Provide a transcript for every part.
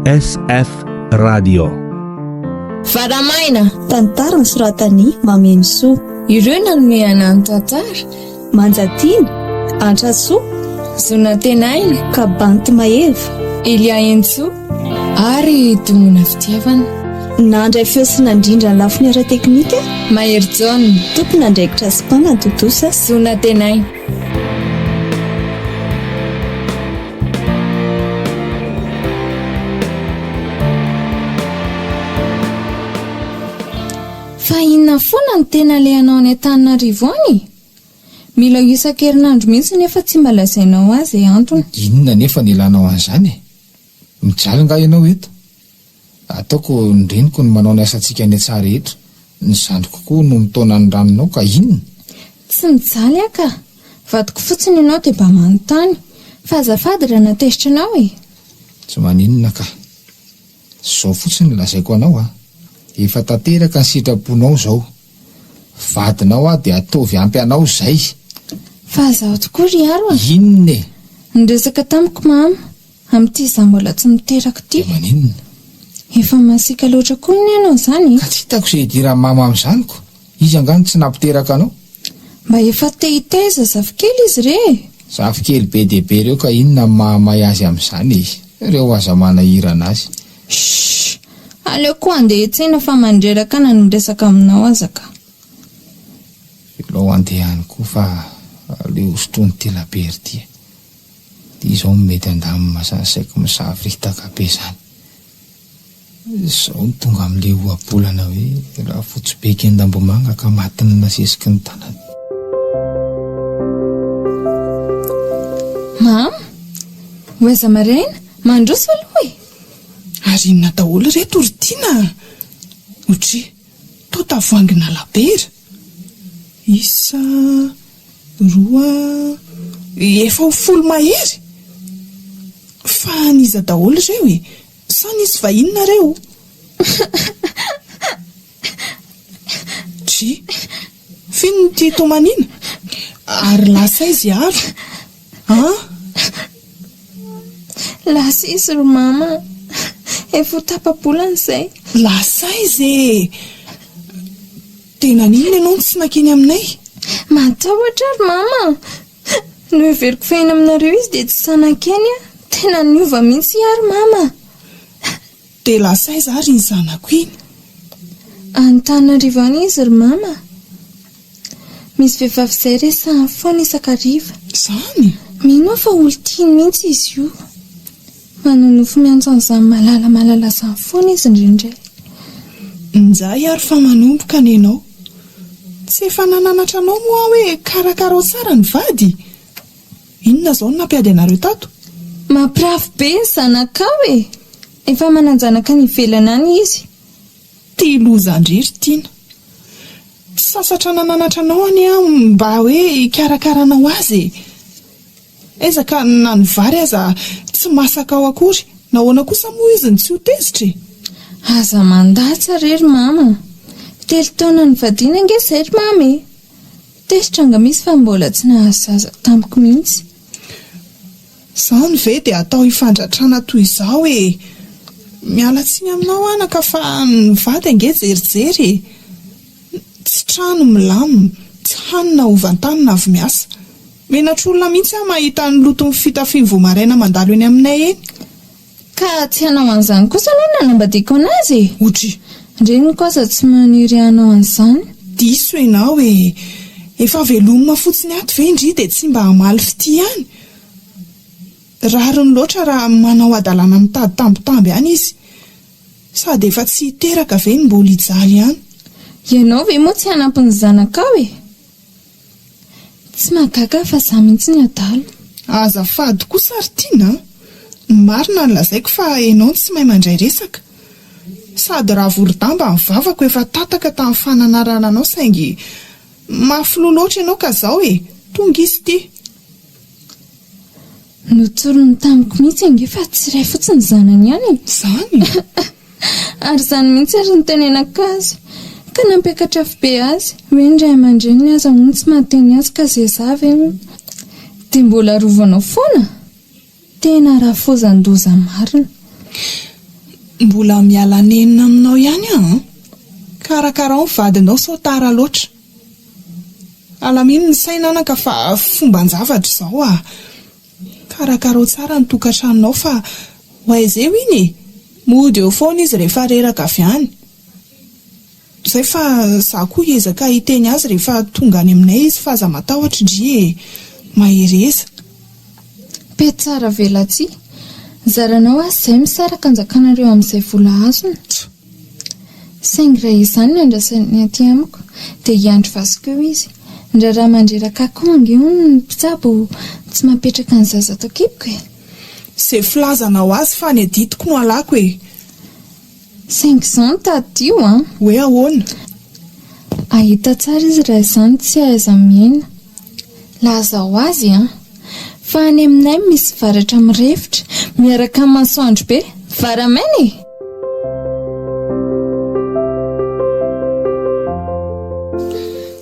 SF Radio. Varamaina! Tantara nosoratan'i Mamenosoa. Ireo nanome anà ny tantara. Manjatiana, Antrasoa, Zonantenaina, Kabanty Maeva, Elia Hentsoa ary Domona Fitiavana. Nandray feo sy nandrindra ny lafiny ara-teknika. Mahery Jaona. Tompon'andraikitra sy mpanatontosa. Zonantenaina. Fa inona foana no tena alehanao any Antananarivo any e? Mila isan-kerinandro mihitsy nefa tsy mba lazainao ahy izay antony. Inona anefa no ilanao an'izany e? Mijaly angaha ianao eto? Ataoko ny reniko no manao ny asantsika any an-tsaha rehetra, ny zandriko koa no mitaona ny ranonao ka inona? Tsy mijaly aho ka! Vadiko fotsiny ianao dia mba manontany. Fa azafady raha nahatezitra anao e! Tsy maninona ka! Izao fotsiny no lazaiko anao a! Efa tanteraka ny sitraponao izao. Vadinao aho dia ataovy ampy anao izay! Fa izaho tokoa ry Aro a! Inona e? Niresaka tamiko mama. Amin'ity izaho mbola tsy miteraka ity. Dia maninona? Efa masiaka loatra koa anie ianao izany e! Ka tsy hitako izay idiran'i mama amin'izany ko! Izy angaha no tsy nampiteraka anao? Mba efa te hitaiza zafikely izy re e! Zafikely be dia be ireo ka inona no mahamay azy amin'izany e! Ireo aza manahirana azy. Shh! Aleoko handeha hiantsena fa mandreraka na ny miresaka aminao aza ka. Velao handeha any koa fa aleo sotroin'ity labiera ity e! Ty izao no mety handamina zany saiko misavoritaka be zany. Zao no tonga amle ohabolana hoe rafotsy be kendambomanga ka matin'ny nasesiky ny tanany. Mama, ho aiza maraina? Mandroso aloha e! Ary inona daholo ireto ry Tiana a? Otri, toa tavoahangina labiera. Isa, roa, efa ho folo mahery! Fa an'iza daholo ireo e? Sa nisy vahiny nareo? Dry, f'inona ity tomaniana? Ary lasa aiza i Aro? An? Lasa izy ry mama a! Efa ho tapa-bolana izay. Lasa aiza e? Dia naninona ianao no tsy nankeny aminay? Matahotra aho ry mama a! Noheveriko fa eny aminareo izy dia tsy sahy nankeny aho. Tena niova mihitsy i Ary mama a! Dia lasa aiza ary iny zanako iny? Antananarivo any izy ry mama a! Misy vehivavy izay resahany foana isan-kariva. Izany? Mino aho fa olon-tiany mihitsy izy io. Manonofy miantso an'izany malala malala izany foana izy indraindray. Njay ary fa manomboka ny anao. Tsy efa nananatra anao moa aho hoe karakarao tsara ny vady? Inona izao no nampiady anareo tato? Mampirafy be ny zanakao e! Efa manan-janaka any ivelany any izy. Ty loza ndry ry Tiana. Tsy sasatra nananatra anao anie aho mba hoe hikarakaranao azy e! Aiza ka na ny vary aza tsy masaka ao akory, nahoana kosa moa izy no tsy ho tezitra e? Aza mandatsa re ry mama a! Telo taona nivadiana ange izay ry mama e! Tezitra anga misy fa mbola tsy nahazo zaza tamiko mihitsy. Izany ve dia atao hifandratrana toy izao e! Miala tsiny aminao anaka fa ny vady ange jerijery e! Tsy trano milamina, tsy hanina ho vantanina avy miasa. Menatr'olona mihitsy aho mahita ny loton'ny fitafiany vao maraina mandalo eny aminay eny. Ka tsy hanao an'izany kosa aloha ny nanambadiako an'azy e! Otri. Reniko aza tsy maniry hanao an'izany. Diso ianao e! Efa velomina fotsiny ato ve ndry dia tsy mba hamaly fitia ihany? Rariny loatra raha manao hadalana mitady tambitamby any izy. Sady efa tsy hiteraka ve no mbola hijaly ihany? Ianao ve moa tsy hanampy ny zanakao e? Tsy mahagaga fa za mihitsy ny adala. Azafady kosa ry Tiana a! Ny marina no lazaiko fa ianao no tsy mahay mandray resaka. Sady raha vorodamba ny vavako efa tataka tamin'ny fananarana anao saingy mafy loha loatra ianao ka zao e! Tonga izy ity. Notsoriny tamiko mihitsy ange fa tsy iray fotsiny zanany ihany e! Izany? Ary izany mihitsy ary nitenenako azy, ka nampiakatra afobe azy, hoe ny ray aman-dreniny aza hono tsy mahateny azy ka zeza ve hono dia mbola arovanao foana? Tena rafozan-doza marina. Mbola miala nenina aminao ihany aho an! Karakarao ny vadinao sao tara loatra. Alamino ny saina anaka fa fomban-javatra izao ah! Karakarao tsara ny tokantranonao fa ho aiza eo iny e! Mody eo foana izy rehefa reraka avy any. Zay fa za koa hiezaka hiteny azy rehefa tonga any aminay izy fa aza matahotra ndry e! Mahereza. Pety tsara velatsihy. Zaranao aza izay misaraka anjakanareo amin'izay vola azony. Saingy raha izany no andrasany aty amiko dia hiandry vasiko eo izy. Ny raharaha mandreraka ahy koa ange hono ny mpitsabo tsy mampetraka ny zaza ato an-kiboko e! Izay filazanao azy fa ny adidiko no alako e! Saingy izao no tadidio an! Hoe ahoana? Hahita tsara izy raha izany tsy aiza-miaina. Lazao azy an! Fa any aminay misy varatra mirefotra miaraka amin'ny masoandro be, varamaina e!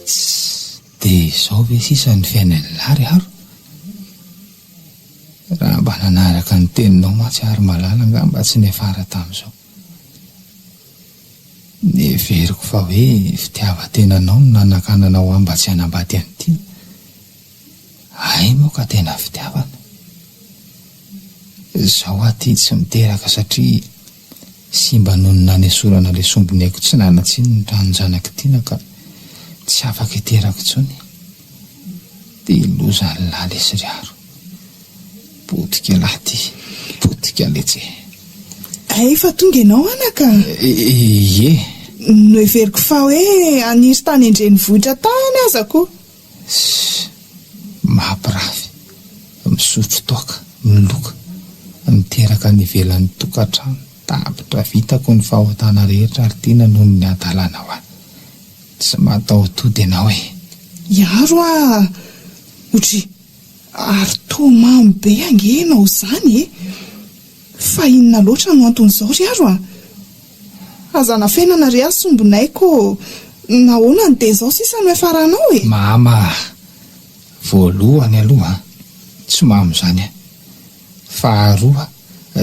Tssy, dia izao ve sisa ny fiainan'i ry Aro? Raha mba nanaraka ny teninao mantsy aho ry Malala angamba tsy niafara tamin'izao. Neveriko fa hoe fitiavan-tenanao no nanakananao ahy mba tsy hanambady an'i Tiana. Hay moa ka tena fitiavana. Izao aho ity tsy miteraka satria simba noho ny nanesorana ilay sombiniaiko tsy nanan-tsiny ny tranon-janak'i Tiana ka tsy afaka hiteraka intsony. Dia lozan'lah lesy ry Aro. Potika lah ty, potika letsy e. Hay efa tonga ianao anaka? Ie. Noheveriko fa hoe haniry tany an-drenivohitra tany aza koa. Ssss. Mampirafy, misotro toaka, miloka, miteraka any ivelan'ny tokantrano, tapitra vitako ny fahotana rehetra ry Tiana noho ny hadalanao ahy. Tsy mataho-tody ianao e! Hiaro aho! Otri! Ary toa mamo be ange ianao izany e! Fa inona loatra no anton'izao ry Aro a! Aza anafenana re aho sombinaiko ô! Nahoana no dia izao sisa no hiafaranao e? Mama a! Voalohany aloha, tsy mamo izany aho. Faharoa,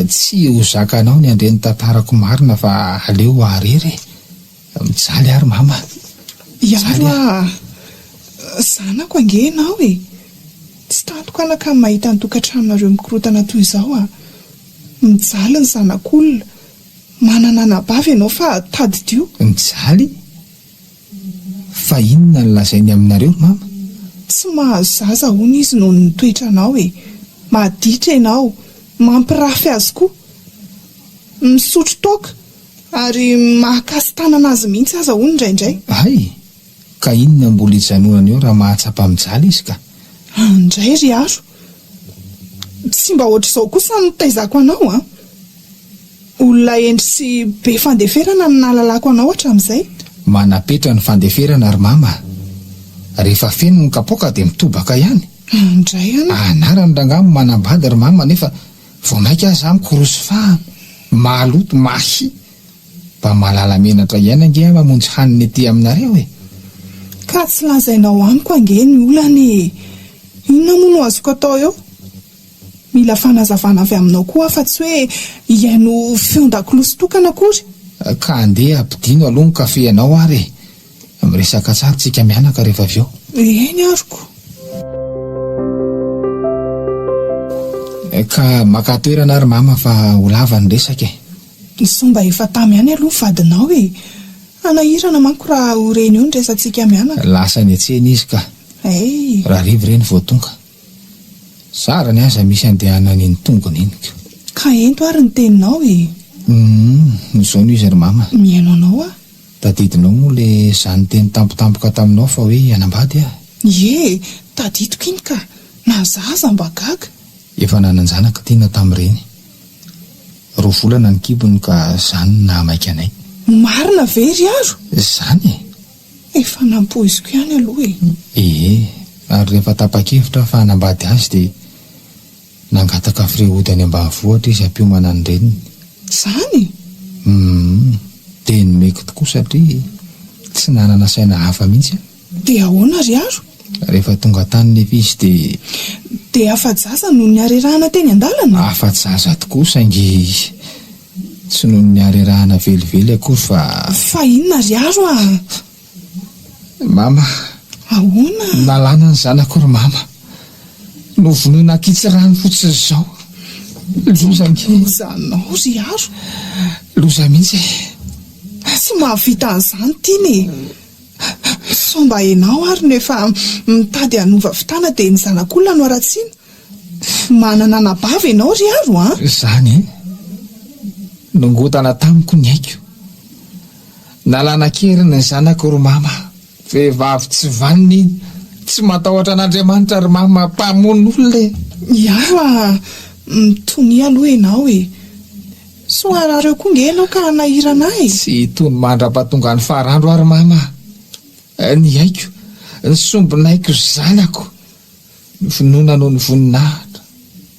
tsy ho zakanao ny handre ny tantarako marina fa aleo aho irery e! Mijaly aho ry mama a! Mijaly aho. Zanako ange ianao e! Tsy tantiko anaka ny mahita ny tokantranonareo mikorontana toy izao a! Mijaly ny zanak'olona. Manana anabavy ianao fa tadidio. Mijaly? Fa inona no lazainy aminareo ry mama? Tsy mahazo zaza hono izy noho ny toetranao e! Maditra ianao, mampirafy azy koa. Misotro toaka. Ary mahakasi-tanana azy mihitsy aza hono indraindray. Hay! Ka inona mbola ijanonany eo raha mahatsapa mijaly izy ka? Andray ry Aro! Tsy mba ohatr'izao kosa no nitaizako anao an! Olona hendry sy be fandeferana no nahalalako anao hatramin'izay. Manapetra ny fandeferana ry mama a! Rehefa feno ny kapoaka dia mitobaka ihany. Andray an! Anarany rangahy manambady ry mama nefa Vao maika aza amiko roso fahana, maloto, mahia. Mba mahalala menatra ihany ange aho mamonjy hanina ety aminareo e! Ka tsy lazainao amiko ange ny olana e! Inona moa no azoko atao eo? Mila fanazavana avy aminao koa aho fa tsy hoe hihaino feon-dakolosy tokana akory. Ka andeha ampidino aloha ny kafe anao ary e! Miresaka tsara tsika mianaka rehefa avy eo. Eny aroko. Ka maka toerana ary mama fa ho lava ny resaka e. Sao mba efa tamy ihany aloha ny vadinao e. Hanahirana manko raha ho reny eo ny resatsika mianaka. Lasa niantsena izy ka. Hay. Rahariva ireny vao tonga. Zarany aza misy andehanany iny tongony iny ka. Ka ento ary ny teninao e. Humm, izao no izy ry mama. Mihaino anao aho. Tadidinao moa le za niteny tampotampoka taminao fa hoe hanambady aho? Ie, tadidiko iny ka! Na za aza mba gaga! Efa nanan-janaka Tiana tamin'ireny. Roa volana ny kibony ka zany no nahamaika anay. Marina ve ry Aro? Zany e! Efa nampoiziko ihany aloha e! Ie, ary rehefa tapa-kevitra aho fa hanambady azy dia Nangataka frais hody any ambanivohitra izy hampiomana ny reniny. Zany? Humm, dia nomeko tokoa satria tsy nanana saina hafa mihitsy aho. Dia ahoana ry Aro? Rehefa tonga tany nefa izy dia. Dia afa-jaza noho ny harerahana teny an-dalana? Afa-jaza tokoa saingy. Tsy noho ny harerahana velively akory fa. Fa inona ry Aro a? Mama. Ahoana? Nalana ny zanako ry mama. Novonoina ankitsirano fotsiny izao. Loza ange. Loza anao ry Aro. Loza mihitsy e. Tsy mahavita an'izany Tiana e. Sao mba ianao ary no efa mitady hanova fitana dia ny zanak'olona no haratsiana? Manana anabavy ianao ry Aro a! Izany e! Nongotana tamiko ny aiko. Nalana an-keriny ny zanako ry mama. Vehivavy tsy vanona iny. Tsy matahotra an'Andriamanitra ry mama, mpamono olona e! I Aro a! Mitonia aloha ianao e! Soa harary eo koa nge ianao ka hanahirana ahy e! Tsy hitony mandra-pahatonga ny farandro aho ry mama a! Ny aiko, ny sombinaiko zanako, ny finoana noho ny voninahitra,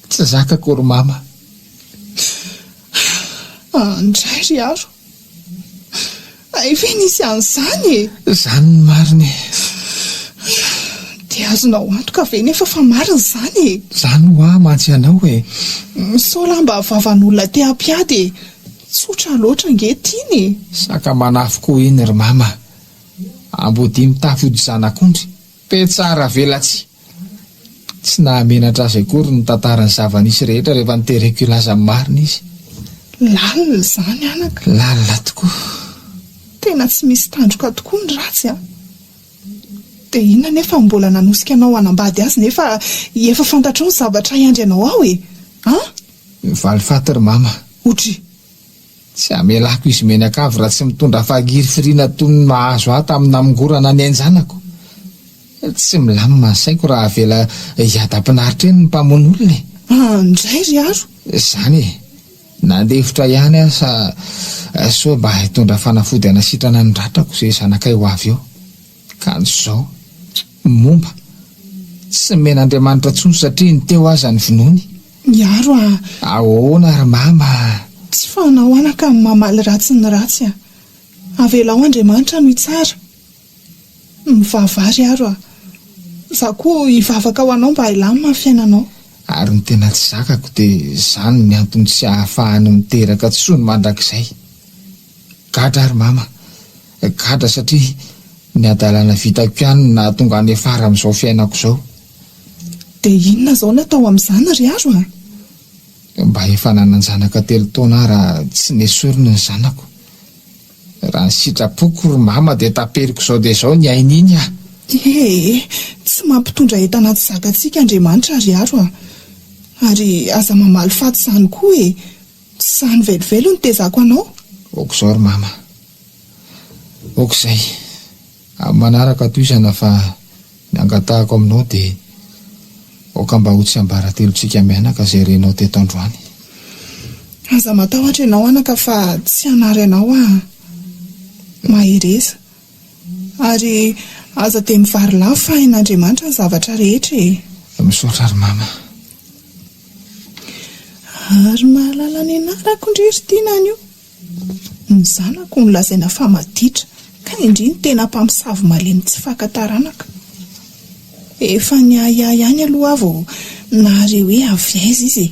tsy zakako ry mama. Andray ry Aro! Hay ve nisy an'izany e! Izany no marina e! Dia azonao antoka ve nefa fa marina izany e? Izany hoa mantsy ianao e! Sao lahy mba vavan'olona te hampiady e! Tsotra loatra ange tiana e! Saka manafo koa iny ry mama! Ambodia mitafy hodi-zanak'ondry! Mpihatsara velatsihy. Tsy nahamenatra azy akory ny nitantara ny zava-nisy rehetra rehefa notereko hilaza ny marina izy. Lalina izany anaka. Lalina tokoa. Tena tsy misy tandroka tokoa ny ratsy an! Dia inona anefa no mbola nanosika anao hanambady azy nefa efa fantatrao ny zavatra hiandry anao ao e? An? Valifaty ry mama. Otry. Tsy hamelako izy mianakavy raha tsy mitondra fangirifiriana toy ny mahazo ahy tamin'ny namongorana ny ain-janako. Tsy milamina ny saiko raha avela hiadam-pinaritra eny ny mpamono olona e! Andray ry Aro! Izany e! Nandefitra ihany aho sa soa mba hitondra fanafody hanasitrana ny ratrako izay zanakay ho avy eo. Kanjo izao, momba. Tsy nomen'Andriamanitra intsony satria ny teo aza novonoiny. Miaro a! Ahoana ry mama a! Tsy fanao anaka ny mamaly ratsy ny ratsy a! Avelao Andriamanitra no hitsara! Mivavaha ry Aro a! Za koa hivavaka ho anao mba hilamina ny fiainanao. Ary ny tena tsy zakako dia izany ny antony tsy ahafahany miteraka tsony mandrakizay. Gadra ary mama. Gadra satria ny hadalana vitako ihany no nahatonga an'i Efara amin'izao fiainako izao. Dia inona izao no atao amin'izany ry Aro a? Mba efa nanan-janaka telo taona aho raha tsy nesorina ny zanako. Raha ny sitrapoko ry mama dia taperiko izao dia izao ny ainy iny ah! Ee, tsy mampitondra entana tsy zakantsika Andriamanitra ry Aro a! Ary aza mamaly faty izany koa e! Tsy izany velively no nitezako anao. Ok izao ry mama. Ok izay. Amin'ny manaraka tohizana fa ny angatahako aminao dia aoka mba ho tsiambaratelontsika mianaka izay renao teto androany. Aza matahotra ianao anaka fa tsy hanary anao aho. Mahereza. Ary aza dia mivarilavo fa hain'Andriamanitra ny zavatra rehetra e. Misaotra ry mama. Ary mahalala ny anarako ndry ry Tiana anio. Ny zanako no lazaina fa maditra, kay ndry no tena mpamosavy malemy tsy faka taranaka. Efa niahiahy ihany aloha aho vao nahare hoe avy aiza izy e!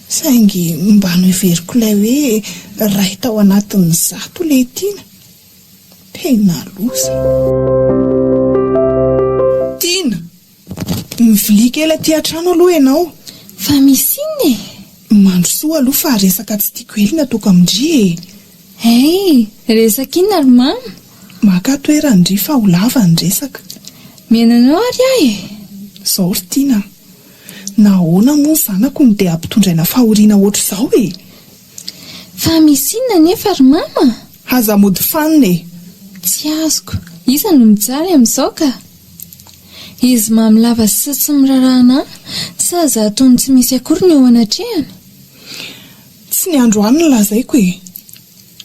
Saingy mba noheveriko ilay hoe ray tao anatin'ny zato ilay Tiana. Tena loza. Tiana! Mivilia kely aty an-trano aloha ianao. Fa misy inona e? Mandrosoa aloha fa resaka tsy tiako ela ny ataoko amin-dry e! Hey! Resaka inona ry mama? Maka toerana ndry fa ho lava ny resaka. Mihaino anao ary aho e! Izao ry Tiana a! Nahoana moa ny zanako no dia ampitondraina fahoriana ohatr'izao e? Fa misy inona anefa ry mama? Aza mody fanina e! Tsy azoko. Iza no mijaly amin'izao ka? Izy mamy lava sy tsy miraharaha anà sa za toy ny tsy misy akory ny eo anatrehany? Tsy ny androany no lazaiko e!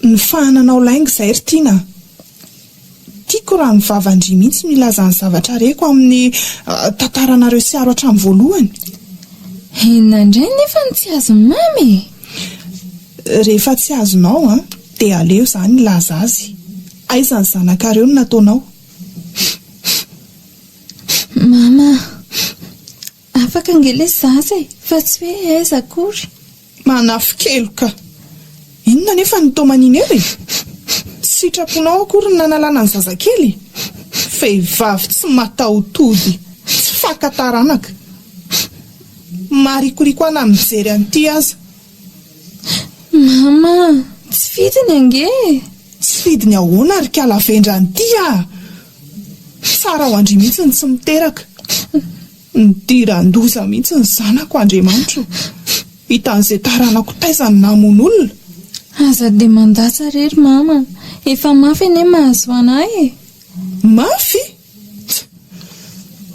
Ny fahananao lainga izay ry Tiana a! Tiako raha ny vavan-dry mihitsy no hilaza ny zavatra reko amin'ny tantaranareo sy Aro hatramin'ny voalohany. Inona indray nefa no tsy azon'i Mama e? Rehefa tsy azonao an, dia aleo izany hilaza azy. Aiza ny zanakareo no nataonao? Mama a! Afaka ange ilay zaza e, fa tsy hoe aiza akory. Manafikeloka! Inona anefa no toa manina eo e? Tsy sitraponao akory ny nanalana ny zazakely e! Vehivavy tsy mataho-tody, tsy faka taranaka. Maharikoriko ahy na mijery an'ity aza. Mama a! Tsy fidiny ange e! Tsy fidiny ahoana ry kala vendrana ity a! Tsara ho an-dry mihitsy ny tsy miteraka. Nidiran-doza mihitsy ny zanako Andriamanitro o! Hitan'izay taranako taiza ny namono olona? Aza dia mandatsa re ry mama a! Efa mafy anie mahazo anah e! Mafy? Tsa!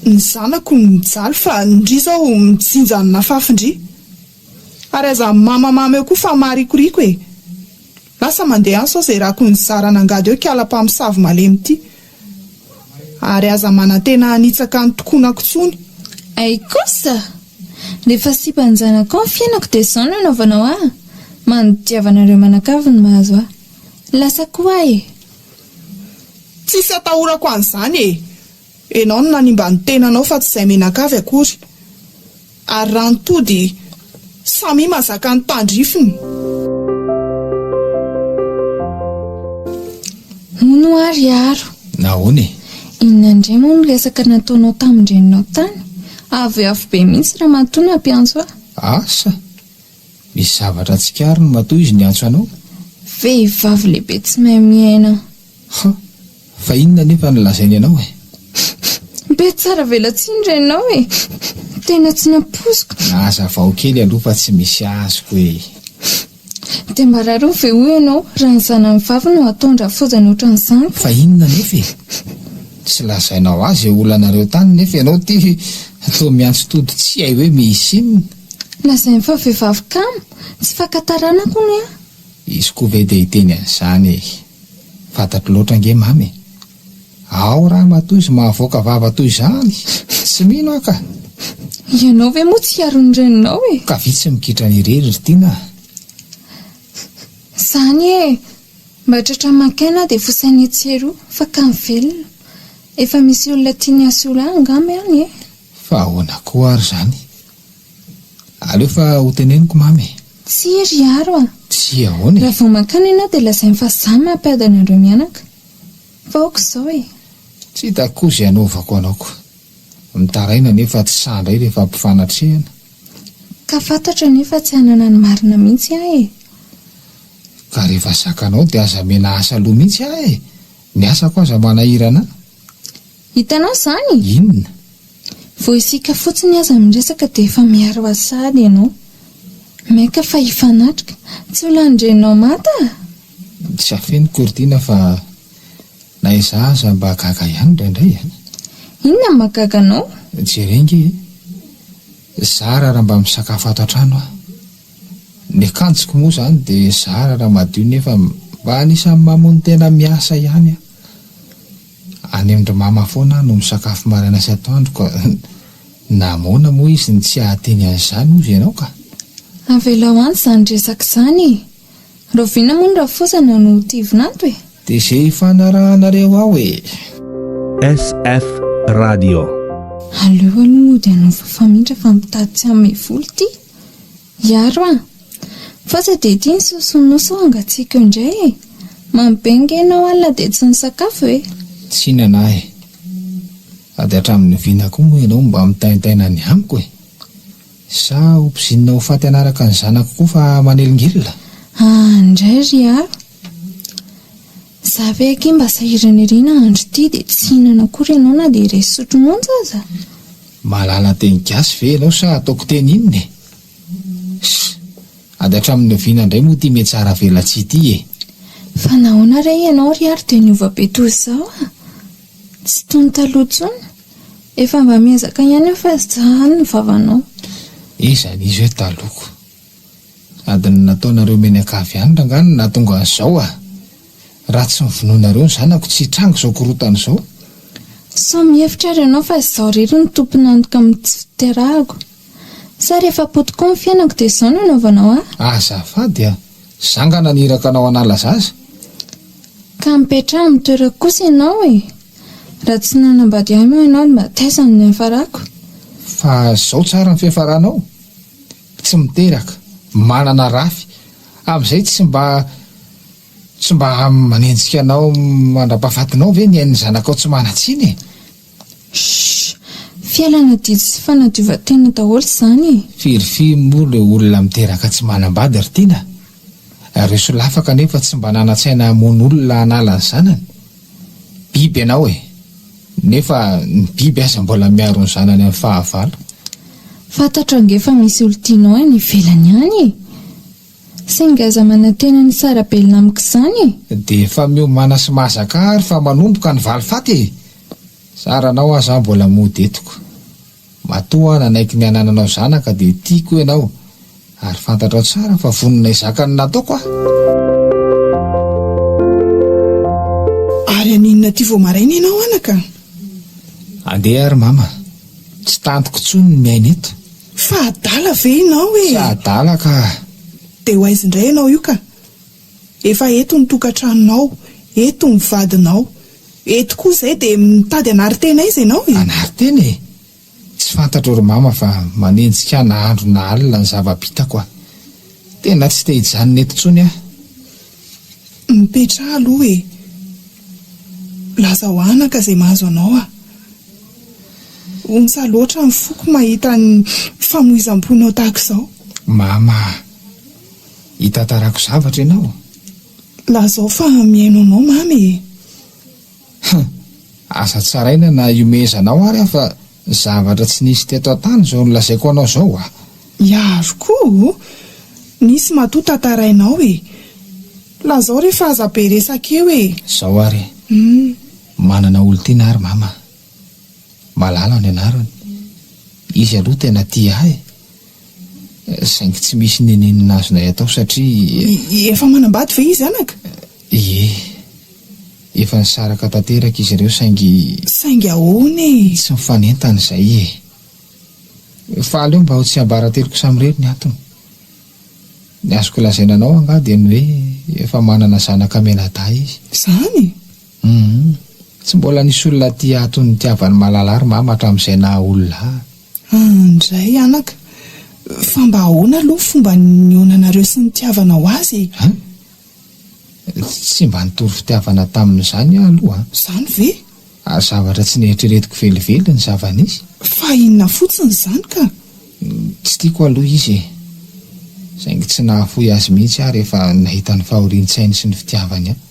Ny zanako no mijaly fa ndry izao mijinja ny nafafin-dry. Ary aza mamamama eo koa fa maharikoriko e! Lasa mandeha any sao izay rako nizarana angady eo kiala mpamosavy malemy ity. Ary aza manantena hanitsaka ny tokonako intsony. Hay kosa! Rehefa sipan-janakao ny fiainako dia izao no anaovanao ahy? Manodiavanareo manakavy ny mahazo ahy. Lasa koa aho e! Tsisy atahorako an'izany e! Enao no nanimba ny tenanao fa tsy izay menakavy akory. Ary raha ny tody, samia mazaka ny tandrifiny. Hono hoa ry Aro. Nahoana e? Inona indray moa no resaka nataonao tamin-dreninao tany? Avoavo be mihitsy ramatoa nampiantso ahy. Asa! Misy zavatra tsikariny matoa izy niantso anao. Vehivavy lehibe tsy mahay miaina. Ha! Fa inona anefa no lazainy anao e? Be tsara velatsihy ny reninao e! Tena tsy nampoiziko. Hazavao kely aloha fa tsy misy azoko e! Dia mba rariny ve hoy ianao raha ny zanany vavy no ataon-drafozany ohatran'izany ka? Fa inona anefa e? Tsy lazainao ahy izay olanareo tany nefa ianao ity toa miantso tody tsy hay hoe misy inona? Lazainy fa vehivavy kamo, tsy faka taranaka hono aho. Izy koa ve dia hiteny an'izany e? Fantatro loatra ange mamy e! Ao raha matoa izy mahavoaka vava toy izany! Tsy mino aho ka! Ianao ve moa tsy hiaro ny reninao e? Ka vitsy mikitrana irery ry Tiana a! Izany e! Mba tratra maka aina aho dia fosaina etsy sy eroa fa kamo velona. Efa misy olona tiany hasolo ahy angamba any e! Fa ahoana koa ary izany? Aleo fa ho teneniko mamy e! Tsia ry Aro a! Tsia ahoana e? Raha vao mankany ianao dia lazainy fa za mampiady anareo mianaka. Fa aoka izao e! Tsy hitako koa izay hanaovako anao ko. Mitaraina nefa tsy sahy indray rehefa ampifanatrehana. Ka fantatro anie fa tsy hanana ny marina mihitsy aho e! Ka rehefa zakanao dia aza amena asa aloha mihitsy aho e! Ny asako aza manahirana ahy. Hitanao izany? Inona? Vao isika fotsiny aza miresaka dia efa miaro azy sahady ianao. Maika fa hifanatrika. Tsy ho lanin-dreninao manta a! Tsy afeniko ry Tiana fa na izaho aza mba gaga ihany indraindray e! Inona no mahagaga anao? Jereo ange e! Zara raha mba misakafo ato an-trano aho. Ny akanjoko moa izany dia zara raha madio nefa mba anisan'ny mamono tena miasa ihany aho. Any amin-dry mama foana aho no misakafo maraina sy atoandro ka namoana moa izy no tsy hahateny an'izany hozy ianao ka. Avelao any izany resaka izany e! Rahoviana moa ny rafozana no ho tia vinanto e? Dia izay ifanarahanareo ao e! SF Radio. Aleo aloha mody hanova famindra fa mitady tsy hanome vola ity. Hiaro an! Fa aza dia ity ny saosinao sao hangatsiaka eo indray e! Mamy be ange ianao alina dia tsy nisakafo e! Tsy hinana aho e! Sady hatramin'ny oviana koa moa ianao mba mitaintaina ny amiko e! Sa ho mpizinina ho faty hanaraka ny zanako koa fa manelingelina? Ah indray ry Aro! Za ve akia mba sahirana ery nahandro ity dia tsy hihinana akory ianao na dia iray sotro monja aza? Mahalala teny gasy ve ianao sa ataoko teny inona e? Ss! Ady hatramin'ny oviana indray moa ity mihatsara velatsihy ity e? Fa nahoana re ianao ry Aro dia niova be toy izao a? Tsy toy ny taloha intsony? Efa mba miezaka ihany aho fa zany ny vavanao. Iza n'izy hoe taloha? Sady ny nataonareo mianakavy ihany rangaha no nahatonga an'izao a! Raha tsy novonoinareo ny zanako tsy hitranga izao korontana izao. Sao mihevitra ary ianao fa izaho irery no tompon'antoka amin'ny tsy fiterahako? Sa rehefa potika koa ny fiainako dia izao no anaovanao ahy? Azafady a! Zanga naniraka anao hanala zaza? Ka mipetraha amin'ny toerako kosa ianao e! Raha tsy nanambady ahy moa ianao mba taiza no niafarako? Fa izao tsara ny fiafaranao? Tsy miteraka, manana rafy. Amin'izay tsy mba tsy mba manenjika anao mandra-pahafatinao ve ny ain'ny zanakao tsy manan-tsiny e? Shh! Fialana didy sy fanadiovan-tena daholo izany e! Firifiry moa ireo olona miteraka tsy manambady ry Tiana? Ireo solafaka anefa tsy mba nanan-tsaina hamono olona hanala ny zanany. Biby ianao e! Nefa ny biby aza mbola miaro ny zanany amin'ny fahavalo. Fantatro ange fa misy olon-tianao any ivelany any e! Saingy aza manantena ny hisara-belona amiko izany e! Dia efa miomàna sy mahazakà ary fa manomboka ny valifaty e! Zaranao aza aho mbola mody etiko. Matoa aho nanaiky ny hanananao zanaka dia tiako ianao ary fantatrao tsara fa vonona hizaka ny nataoko aho. Ary haninona aty vao maraina ianao anaka? Andeha ary mama, tsy tantiko intsony ny miaina eto. Fa adala ve ianao e? Tsy adala ka. Dia ho aiza indray ianao io ka? Efa eto ny tokantranonao, eto ny vadinao. Eto koa izay dia mitady hanary-tena aiza ianao e? Hanary-tena e? Tsy fantatro ry mama fa manenjika ahy na andro na alina ny zava-bitako a! Tena tsy te hijanona eto intsony aho. Mipetraha aloha e! Lazao anaka izay mahazo anao aho. Ontsa loatra ny foko mahita ny famoizam-ponao tahaka izao. Mama a! Hitantarako zavatra ianao? Lazao fa mihaino anao Mamy e! Hum! Aza tsaraina na ihomehezanao ary aho fa zavatra tsy nisy teto an-tany izao nolazaiko anao izao a! Iaro koa o! Nisy matoa tantarainao e! Lazao re fa aza be resaka eo e! Izao ary e! Manana olon-tiana ary Mama. Malala ny anarany. Izy aloha tena tia ahy e! Saingy tsy misy n'inon'inona azonay atao satria. Efa manambady ve izy anaka? Ie. Efa nisaraka tanteraka izy ireo saingy. Saingy ahoana e? Tsy mifanentana izay e. Fa aleo mba ho tsiambarateloko samirery ny antony. Ny azoko lazaina anao angaha dia ny hoe efa manana zanaka mianadahy izy. Izany? Hum. Tsy mbola nisy olona tia ahy toy ny nitiavan'i Malala ahy ry mama hatramin'izay naha olona ahy. Andray anaka, fa mba ahoana aloha fomba nihaonanareo sy nitiavanao azy e? An? Tsy mba nitory fitiavana tamin'izany aho aloha an! Izany ve? Ary zavatra tsy neritreretiko velively ny zava-nisy. Fa inona fotsiny izany ka? Tsy tiako aloha izy e! Saingy tsy nahafoy azy mihitsy aho rehefa nahita ny fahorian-tsainy sy ny fitiavany ahy.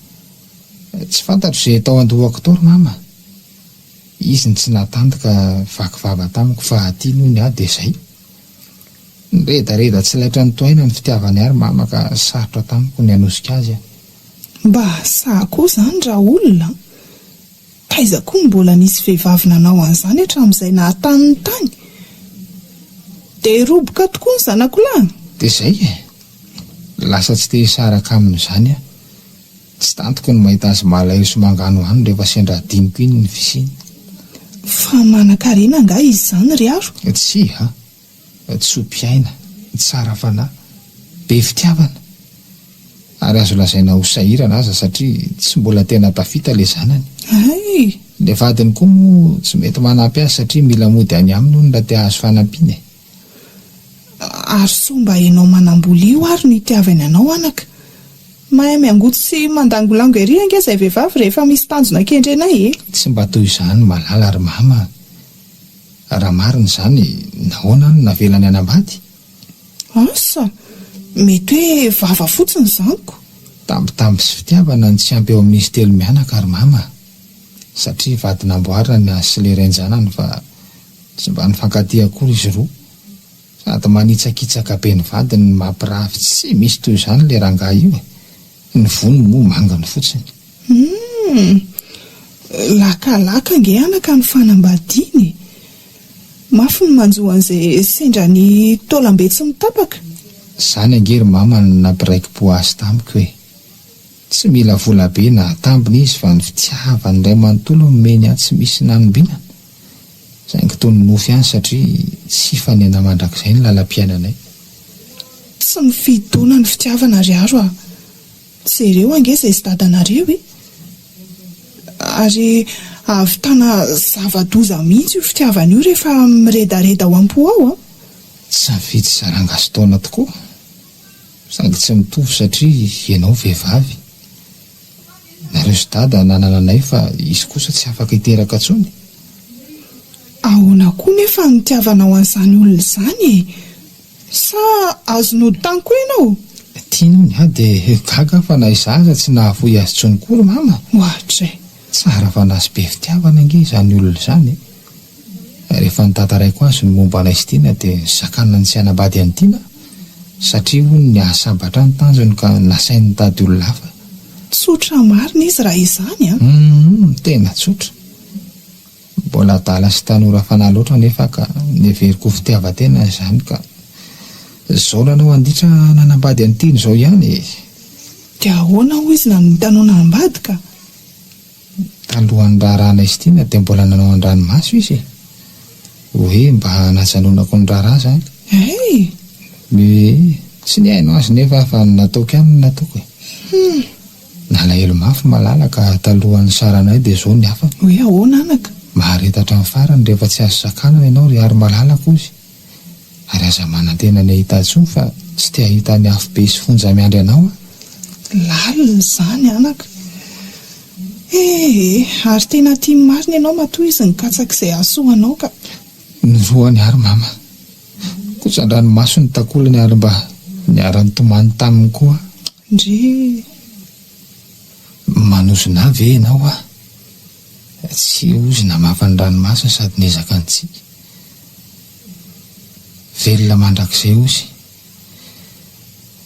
Tsy fantatro izay tao an-dohako tao ry mama. Izy no tsy nahatanty ka vaky vava tamiko fa tiany hono aho dia izay. Niredareda tsy laitra nitohaina ny fitiavany ahy ry mama ka sarotra tamiko ny hanosika azy aho. Mba sahy koa izany Raoul an! Taiza koa no mbola nisy vehivavy nanao an'izany hatramin'izay nahatany ny tany? Dia roboka tokoa ny zanako lahy? Dia izay e! Lasa tsy te hisaraka aminy izany aho. Tsy tantiko ny mahita azy malahelo sy manganohano rehefa sendra adinoko iny ny fisiany. Fa manankarena angaha izy izany ry Aro? Tsia a! Tso-piaina, tsara fanahy, be fitiavana. Ary azo lazaina ho sahirana aza satria tsy mbola tena tafita ilay zanany. Hay! Ilay vadiny koa moa tsy mety manampy azy satria mila mody any aminy hono raha te hahazo fanampiana e! Ary soa mba enao manambola io ary no itiavany anao anaka. Mahay miangoty sy mandangolango ery ange izay vehivavy rehefa misy tanjona kendrenay e! Tsy mba toy izany Malala ry mama a! Raha marina izany nahoana aho no navelany hanambady? Asa! Mety hoe vava fotsiny izany ko! Tambitamby sy fitiavana no tsy ampy eo amin'izy telo mianaka ry mama a! Satria vady namboarina ny azy sy ilay rain-janany fa Tsy mba nifankatia akory izy roa. Sady manitsakitsaka be ny vadiny no mampirafy tsy misy toy izany ilay rangahy io e! Ny voniny moa manginy fotsiny. Humm! Lakalaka ange anaka ny fanambadiana e! Mafy ny manjo an'izay sendra ny taolam-be tsy mitapaka. Izany ange ry mama no nampiraiki-po azy tamiko e! Tsy mila vola be na tambiny izy fa ny fitiavany iray manontolo no nomeny ahy tsy misy nanombinana. Saingy toy ny nofy ihany satria tsy hifanena mandrakizay ny lalam-piainanay. Tsy mifidy taona ny fitiavana ry Aro a! Jereo ange izay sy dadanareo e! Ary ahavitana zava-doza mihitsy io fitiavana io rehefa miredareda ao am-po ao an! Tsy mifidy saranga sy taona tokoa. Saingy tsy mitovy satria ianao vehivavy. Nareo sy dada nanana anay fa izy kosa tsy afaka hiteraka intsony. Ahoana koa nefa no nitiavanao an'izany olona izany e? Sa azon'ody tany koa ianao? Tiany hono aho dia gaga aho fa na izaho aza tsy nahafoy azy intsony koa ry mama. Ohatray. Tsara fanahy sy be fitiavana ange izany olona izany e. Rehefa notantaraiko azy ny momba anay sy Tiana dia nosakanany tsy hanambady an'i Tiana satria hono ny hahasambatra ahy ny tanjony ka nasainy nitady olona hafa. Tsotra marina izy raha izany an! Humm, tena tsotra. Mbola adala sy tanora fanahy loatra anefa aho ka neveriko ho fitiavan-tena izany ka izao nanao anditra nanambady an'i Tiana izao ihany e! Dia ahoana hoy izy nanomboka anao nanambady ka? Talohan'ny raharahanay sy Tiana dia mbola nanao an-dranomaso izy e! Hoe mba hanajanonako ny raharaha izany. Hey! Ee, tsy nihaino azy nefa aho fa ny nataoko ihany no nataoko e! Hum! Nalahelo mafy Malala ka talohan'ny nisaranay dia izao ny hafany. Hoe ahoana anaka? Mahareta hatramin'ny farany rehefa tsy azo sakanana ianao ry Harimalalako hozy. Ary aza manantena ny hahita intsony fa tsy te hahita ny afobe sy fonja miandry anao aho. Lalina izany anaka. Ee, ary tena tiany marina ianao matoa izy nikatsaka izay hahasoa anao ka. Norohany ary mama. Kotsan-dranomaso ny takolany ary mba niara-nitomany taminy koa aho. Ndrii. Manozona ahy ve ianao aho? Tsy hozy namafa ny ranomasony sady niezaka nitsiky. Velona mandrakizay hozy.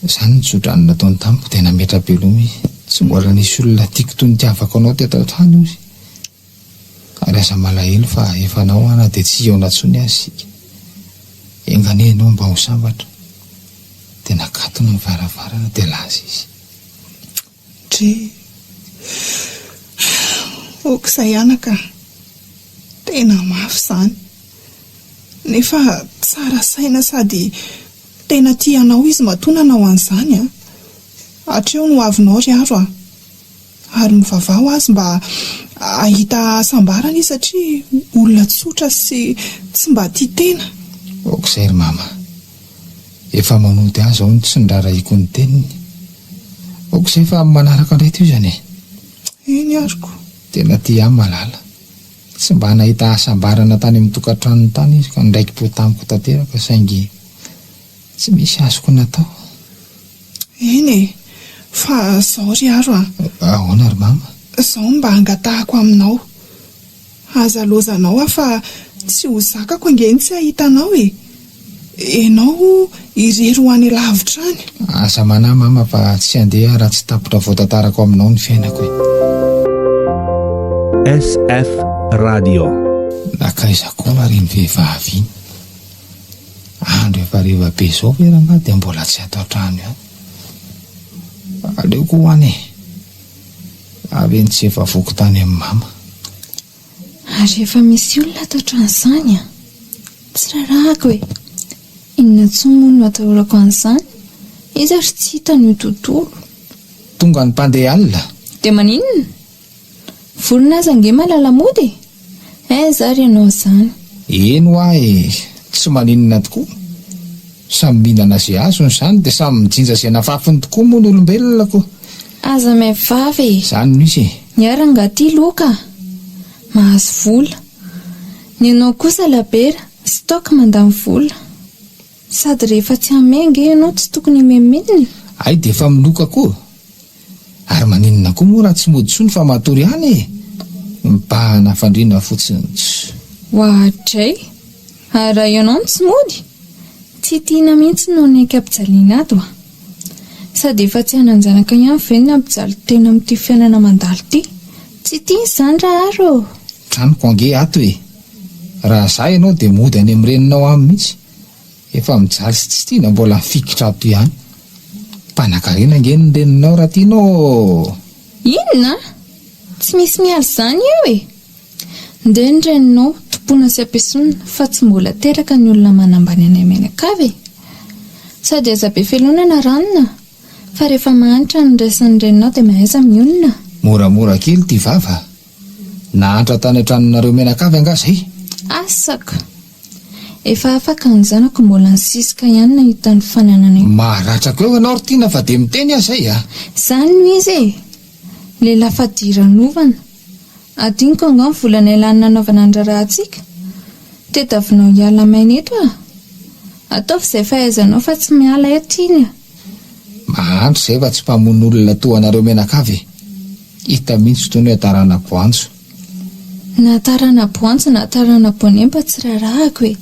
Izany ny tsodrano nataony tamiko dia nametra-beloma izy. Tsy mbola nisy olona tiako toy ny nitiavako anao teto an-tany hozy. Ary aza malahelo fa efa anao aho na dia tsy hihaona intsony aza isika. Enga anie ianao mba ho sambatra. Dia nakatona ny varavarana dia lasa izy. Dry. Ok izay anaka a. Tena mafy izany. Nefa tsara saina sady tena tia anao izy matoa nanao an'izany a. Hatreo ny hoavinao ry Aro a. Ary mivavaha ho azy mba hahita hasambarana izy satria olona tsotra sy tsy mba tia tena. Ok izay ry mama. Efa manody ahy izao ny tsy nirarahiako ny teniny. Ok izay fa amin'ny manaraka indray tohizana e. Eny ary ko. Tena tia ahy Malala. Tsy mba nahita hasambarana tany amin'ny tokantranony tany izy ka niraiki-po tamiko tanteraka saingy tsy misy azoko natao. Eny e! Fa zao ry Aro a! Ahoana ry mama? Zao no mba angatahako aminao. Aza lozanao aho fa tsy ho zakako ange ny tsy hahita anao e! Ianao irery ho any lavitra any. Aza manahy mama fa tsy handeha aho raha tsy tapitra voatantarako aminao ny fiainako e! SF Radio. Nankaiza koa ary iny vehivavy iny? Andro efa hariva be izao ve rangahy dia mbola tsy ato an-trano ihany? Aleoko ho any e! Za ve no tsy efa voky tany amin'i mama? Ary efa misy olona ato an-trano izany an! Tsy raharahako e! Inona intsony moa no atahorako an'izany? Izy ary tsy hitany io tontolo. Tonga ny mpandeha alina. Dia maninona? Vorona aza ange mahalala mody e! Aiza ary ianao izany? Eny hoa e! Tsy maninona tokoa. Samy mihinana izay azony izany dia samy mijinja izay nafafiny tokoa moa ny olombelona ko! Aza miha vava e! Izany no izy e! Ny ahy rangahy ity loka a! Mahazo vola. Ny anao kosa labera, stock mandany vola. Sady rehefa tsy hanome ange ianao tsy tokony himenomenona e! Hay dia efa miloka koa! Ary maninona koa moa raha tsy mody intsony fa matory ihany e! Mibahana fandriana fotsiny tsy. Oadray! Ary raha ianao no tsy mody? Tsy tiana mihitsy no hanaiky ampijaliana ato a! Sady efa tsy hanan-janaka ihany ve ny hampijaly tena amin'ity fiainana mandalo ity? Tsy tiana izany Raharo ô! Tranoko ange ato e! Raha za ianao dia mody any amin'ny reninao any mihitsy. Efa mijaly sy tsy tiana mbola mifikitra ato ihany. Mpanakarena ange ny reninao raha tianao ô! Inona? Tsy misy miala izany eo e! Ndeha ny reninao tompoina sy ampiesonina fa tsy mbola teraka ny olona manambany anay mianakavy e! Sady aza be felonana ranona fa rehefa mahantra ny raisin'ny reninao dia mahaiza mionona. Moramora kely ity vava a! Nahantra tany an-tranonareo mianakavy angaha zay? Asa ka! Efa afaka ny zanako mbola nisisika ihany nahita ny fananana io. Maharatrako eo ianao ry Tiana fa dia miteny aho izay a! Izany no izy e! Lehilahy fadiranovana. Adinoko angaha ny vola nialany nanaovana ny raharahantsika? Tediavinao hiala maina eto aho? Ataovy izay fahaizanao fa tsy miala eto iny a! Mahantra izay fa tsy mpamono olona toa anareo mianakavy e! Hita mihitsy itony hoe tarana-boanjo. Na tarana-boanjo na tarana-boanemba tsy raharahako e!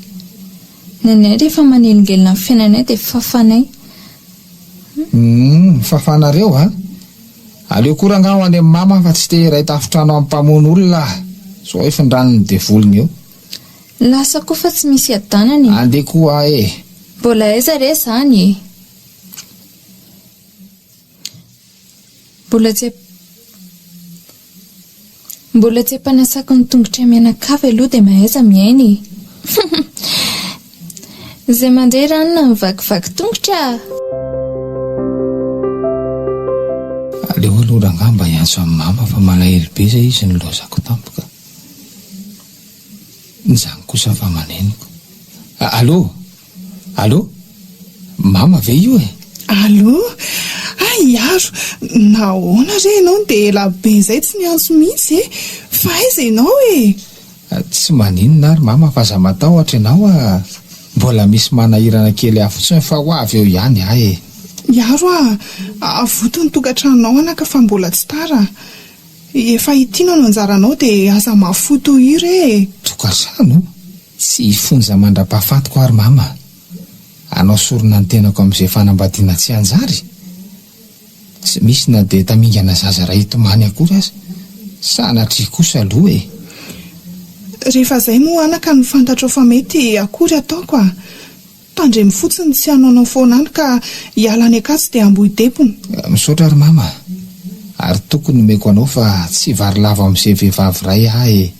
Ny anay rehefa manelingelina ny fiainanay dia fafanay. Humm, fafanareo a! Aleo koa rangaha ho any amin'i mama fa tsy te hiray tafontrano amin'ny mpamono olona aho. Zao hifindran'ny devoliny eo. Lasa koa fa tsy misy iadanana e! Andeha koa aho e! Mbola aiza re zany e! Mbola tsy Mbola tsy ampanasako ny tongotray mianakavy aloha dia mahaiza miaina e! Izay mandeha ranona mivakivaky tongotra a! Aleo aloha rangahy mba hiantso an'i mama fa malahelo be izay izy nilaozako tampoka. Izany kosa fa maneniko. Allô? Allô? Mama ve io e? Allô? Hay Aro, nahoana re ianao no dia ela be izay tsy niantso mihitsy e? Fa aiza ianao e? Tsy maninona ary mama fa aza matahotra ianao a! Mbola misy manahirana kely ahy fotsiny fa ho avy eo ihany aho e! Iaro a! Avoto ny tokantranonao anaka fa mbola tsy tara. Efa ity no anjaranao dia aza mahafoy toy io re e! Tokantrano? Tsy hifonja mandra-pahafatiko aho ry mama a! Hanao sorona ny tenako amin'izay fanambadiana tsy hanjary? Tsy misy na dia tamingana zaza iray hitomany akory aza. Sanatria kosa aloha e! Rehefa izay moa anaka no fantatrao fa mety akory ataoko a! Tandremo fotsiny tsy hanaonao foana any ka hiala any Ankatso dia Ambohidempona. Misaotra ry mama a! Ary toky no omeko anao fa tsy varilavo amin'izay vehivavy iray aho e!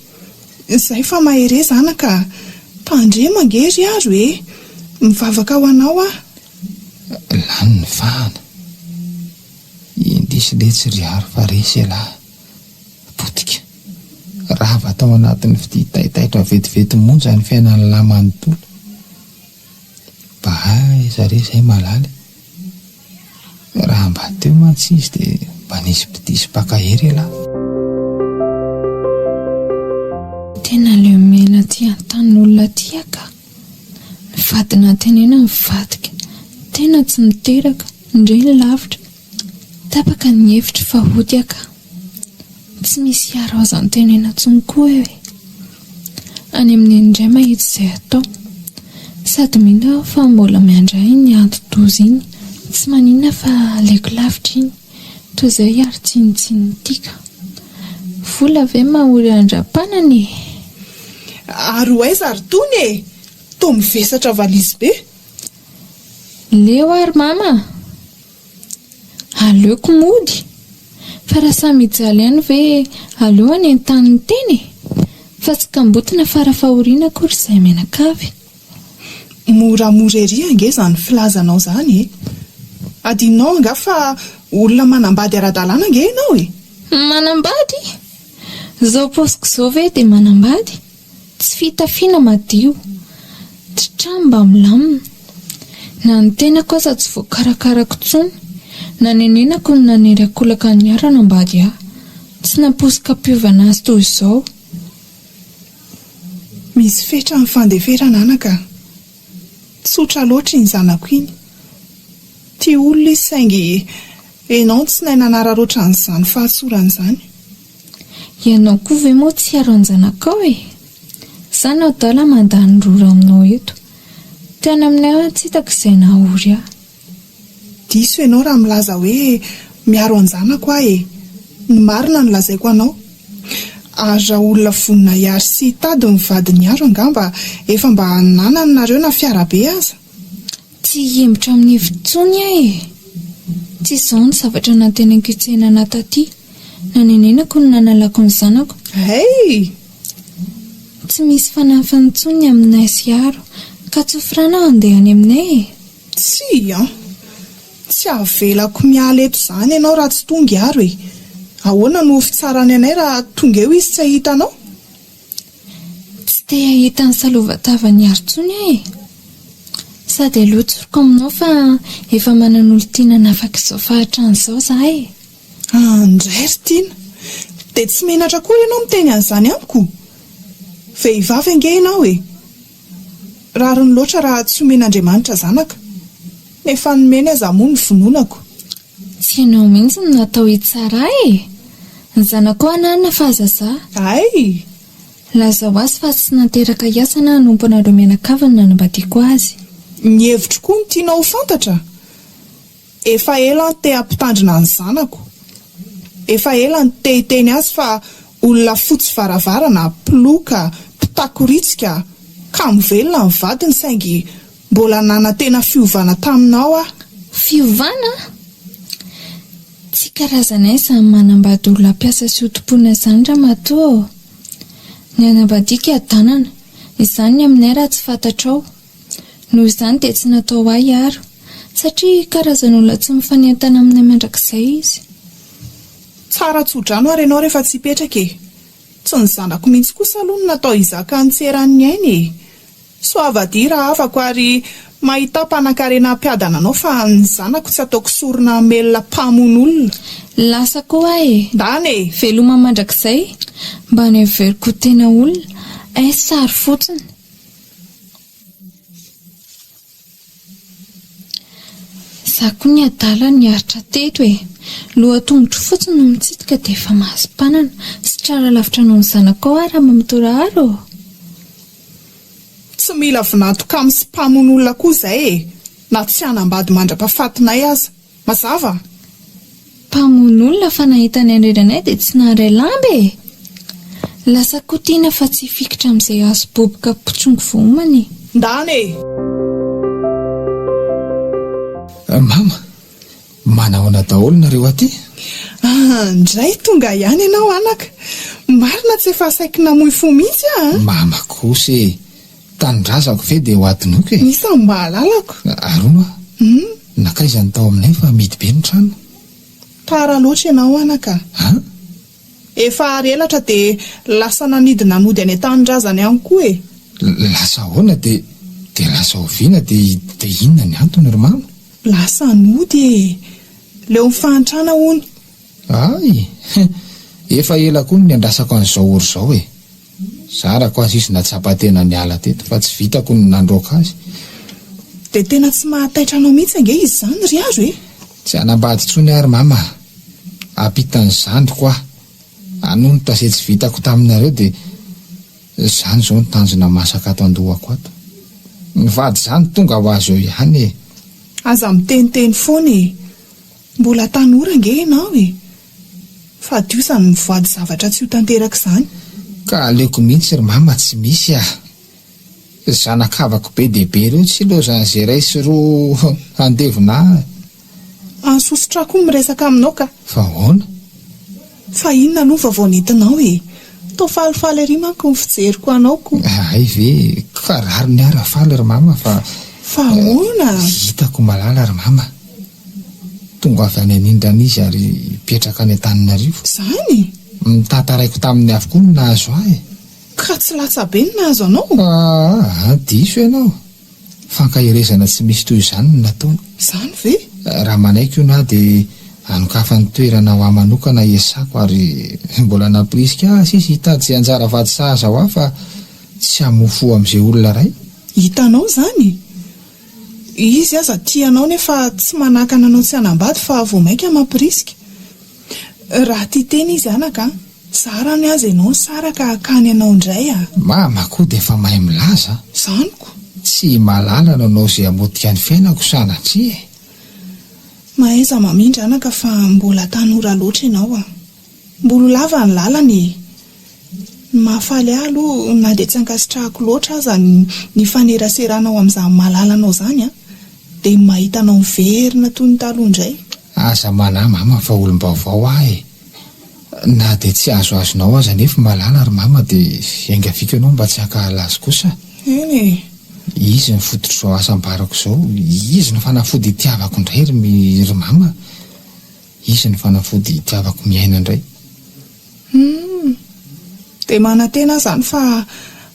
Izay fa mahereza anaka a! Tandremo ange ry Aro e! Mivavaka ho anao aho. Lany ny fahana. Indrisy letsy ry Aro fa resy ialahy. Potika. Rava tao anatin'ny fitia taitaitra vetivety monja ny fiainan'lah manontolo. Mba aiza re izay malala e? Raha mba teo mantsy izy dia mba nisy mpitia sy mpankahery ialahy. Tena leo miaina aty an-tanin'olona aty aho ka. Ny vady nantenaina nivadika. Tena tsy miteraka, ndre ny lavitra. Tapaka ny hevitro fa hody aho ka. Tsy misy hiaro azo antenaina intsony koa eo e. Any amin'i Neny indray mahita izay atao. Sady mino aho fa mbola miandry ahy iny anti-doza iny. Tsy maninona fa aleoko lavitra iny toy izay hiaro tsinontsinona ity ka. Vola ve mahory an-dRampanana e? Ary ho aiza ry Tony e? Toa mivesatra valizy be. Leo ary mama a! Aleoko mody! Fa raha samy hijaly ihany ve aleo any an-tanin'ny tena e! Fa tsy kambotina fara-fahoriana akory izahay mianakavy. Moramora ery ange izany filazanao izany e! Adinonao angaha fa olona manambady ara-dalàna ange ianao e! Manambady? Izao paoziko izao ve dia manambady? Tsy fitafiana madio, tsy trano mba milamina. Na ny tenako aza tsy voakarakarako intsony. Nanenenako ny nanery ankolaka an'i Hary hanambady ahy. Tsy nampoiziko-ampiovana azy toy izao. Misy fetra ny fandeferana anaka a! Tsotra loatra iny zanako iny. Tia olona izy saingy enao no tsy nahay nanararaotra an'izany fahatsorany izany. Ianao koa ve moa tsy hiaro an-janakao e? Za no adala mandany rora aminao eto. Tany aminay aho tsy hitako izay nahory ahy. Diso ianao raha milaza hoe miaro an-janako aho e! Ny marina no lazaiko anao. Ary raha olona vonona hiaro sy hitady ny vadiny hiaro angamba efa mba nanana nareo na fiarabe aza. Tsy hihemotra amin'ny hevitro intsony aho e! Tsy izao ny zavatra nantenaiko hitsenana taty. Nanenenako ny nanalako ny zanako. Hay! Tsy misy fanafiny intsony ny aminay sy Aro, ka tsofy rano aho handeha any aminay e! Tsia an! Tsy avelako miala eto izany ianao raha tsy tonga i Aro e! Ahoana no ho fitsarany anay raha tonga eo izy tsy hahita anao? Tsy. te hahita ny salova-tavan'i Hary intsony aho e! Sady aleo tsoriko aminao fa efa manan'olon-tiana hanafaka izao fahantrana izao za e! Andray ry Tiana! Dia tsy menatra akory ianao miteny an'izany amiko? Vehivavy ange ianao e! Rariny loatra raha tsy omen'Andriamanitra zanaka. Ny efa nomeny aza moa no vononako. Tsy ianao mihitsy no natao hitsara ahy e! Ny zanakao ananona fa zazah. Hay! Lazao azy fa tsy nateraka hiasa na hanompo anareo mianakavy ny nanambadiako azy. Ny hevitro koa no tianao ho fantatra? Efa ela aho te hampitandrina ny zanako. Efa ela no te hiteny azy fa olona fotsy varavarana, mpiloka, mpitakoritsika, kamo velona ny vadiny saingy mbola nanantena fiovana taminao aho. Fiovana? Tsy karazanay izany manambady olona mpiasa sy hotompoina izany ramatoa ô! Ny hanambadiako hiadanana, izany ny aminay raha tsy fantatrao. Noho izany dia tsy natao ho ahy hiaro, satria karazan'olona tsy mifanentana aminay mandrakizay izy. Tsara tso-drano ary ianao rehefa tsy hipetraka e! Tsy ny zanako mihitsy kosa aloha no natao hizaka ny tsy eran'ny ainy e! Soavadia rahavako ary mahità mpanankarena hampiadana anao fa ny zanako tsy ataoko sorona hamelona mpamono olona. Lasa koa aho e! Ndana e! Veloma mandrakizay! Mba noheveriko ho tena olona, hay sary fotsiny. Za koa ny adala niaritra teto e! Loha-tongotro fotsiny no mitsidika dia efa mahazo mpanana sy trara lavitra noho ny zanakao aho Ramamatoa Raharo ô! Tsy mila vinanto kamo sy mpamono olona koa izay e! Na tsy hanambady mandra-pahafatinay aza. Mazava? Mpamono olona fa nahita ny hareranay dia tsy naharay lamba e! Lasa koa tiana fa tsy hifikitra amin'izay hazo boboka mpitsongo voaomana e! Ndana e! Mama, manahoana daholo nareo aty? Ah, ndray tonga ihany ianao anaka! Marina tsy efa saiky namoy fo mihitsy aho an! Mama kosa e! Tanindrazako ve dia ho adinoiko e? Iza no mba halalako? Ary hono aho, nankaiza ny tao aminay fa amidy be ny trano? Tara loatra ianao anaka. An? Efa ary elatra dia lasa nanidina nody any an-tanindrazany any koa e! Lasa ahoana dia dia lasa oviana dia dia inona ny antony ry mama? Lasa nody e! Leon'ny fahantrana hono. Hay! Efa ela koa no niandrasako an'izao ora izao e! Zarako aza izy nahatsapa tena niala teto fa tsy vitako ny nandroaka azy. Dia tena tsy mahataitra anao mihitsy ange izy izany ry Aro e! Tsy hanambady intsony aho ry mama a! Ampitan'ny zandriko aho. Hanonitra izay tsy vitako taminareo dia izany izao no tanjona masaka ato an-dohako ato. Ny vady izany tonga ho azy eo ihany e! Aza miteniteny foana e! Mbola tanora ange ianao e! Fadio izany mivoady zavatra tsy ho tanteraka izany. Ka aleoko mihitsy ry mama tsy misy ah! Zanak'havako be dia be ireo tsy ilaozan'izay iray sy roa handevona ahy. Mahasosotra ahy koa ny miresaka aminao ka! Fa ahoana? Fa inona aloha ny vaovao nentinao e? Toa falifaly ery manko ny fijeriko anao ko! Hay ve? Ka rariny aho raha faly ry mama fa. Fa ahoana? Hitako malala ry mama. Tonga avy any anindrana izy ary hipetraka any Antananarivo. Izany? Notantaraiko taminy avokoa ny nahazo ahy e. Ka tsy latsa-be ny nahazo anao? Aa, diso ianao. Fankaherezana tsy misy toy izany no nataony. Izany ve? Raha manaiky hono aho dia hanokafany toerana ho ahy manokana hiasako ary mbola nampirisika ahy sisa hitady izay anjara vady sahaza ho ahy fa tsy hamoa fo amin'izay olona iray. Hitanao izany? Izy aza tia anao nefa tsy manakana anao tsy hanambady fa vao mainka mampirisika. Raha tia tena izy anaka a! Zara ny aza ianao nisaraka hakany anao indray a! Mama koa dia efa mahay milaza a! Izany ko! Tsy malala no anao izay hamotika ny fiainako sanatria e! Mahaiza mamindra anaka fa mbola tanora loatra ianao a! Mbola ho lava ny lalana e! Ny mahafaly ahy aloha na dia tsy ankasitrahako loatra aza ny nifaneraseranao amin'izany malalanao izany an, dia ny mahita anao miverina toy ny taloha indray. Aza manahy mama fa olom-baovao aho e! Na dia tsy azoazonao aza anefa malala ry mama dia iangaviako ianao mba tsy hankahala azy kosa. Eny e! Izy no fototr'izao asa ambarako izao, izy no fanafody itiavako indray ry mama. Izy no fanafody itiavako miaina indray. Humm. Dia manantena aho izany fa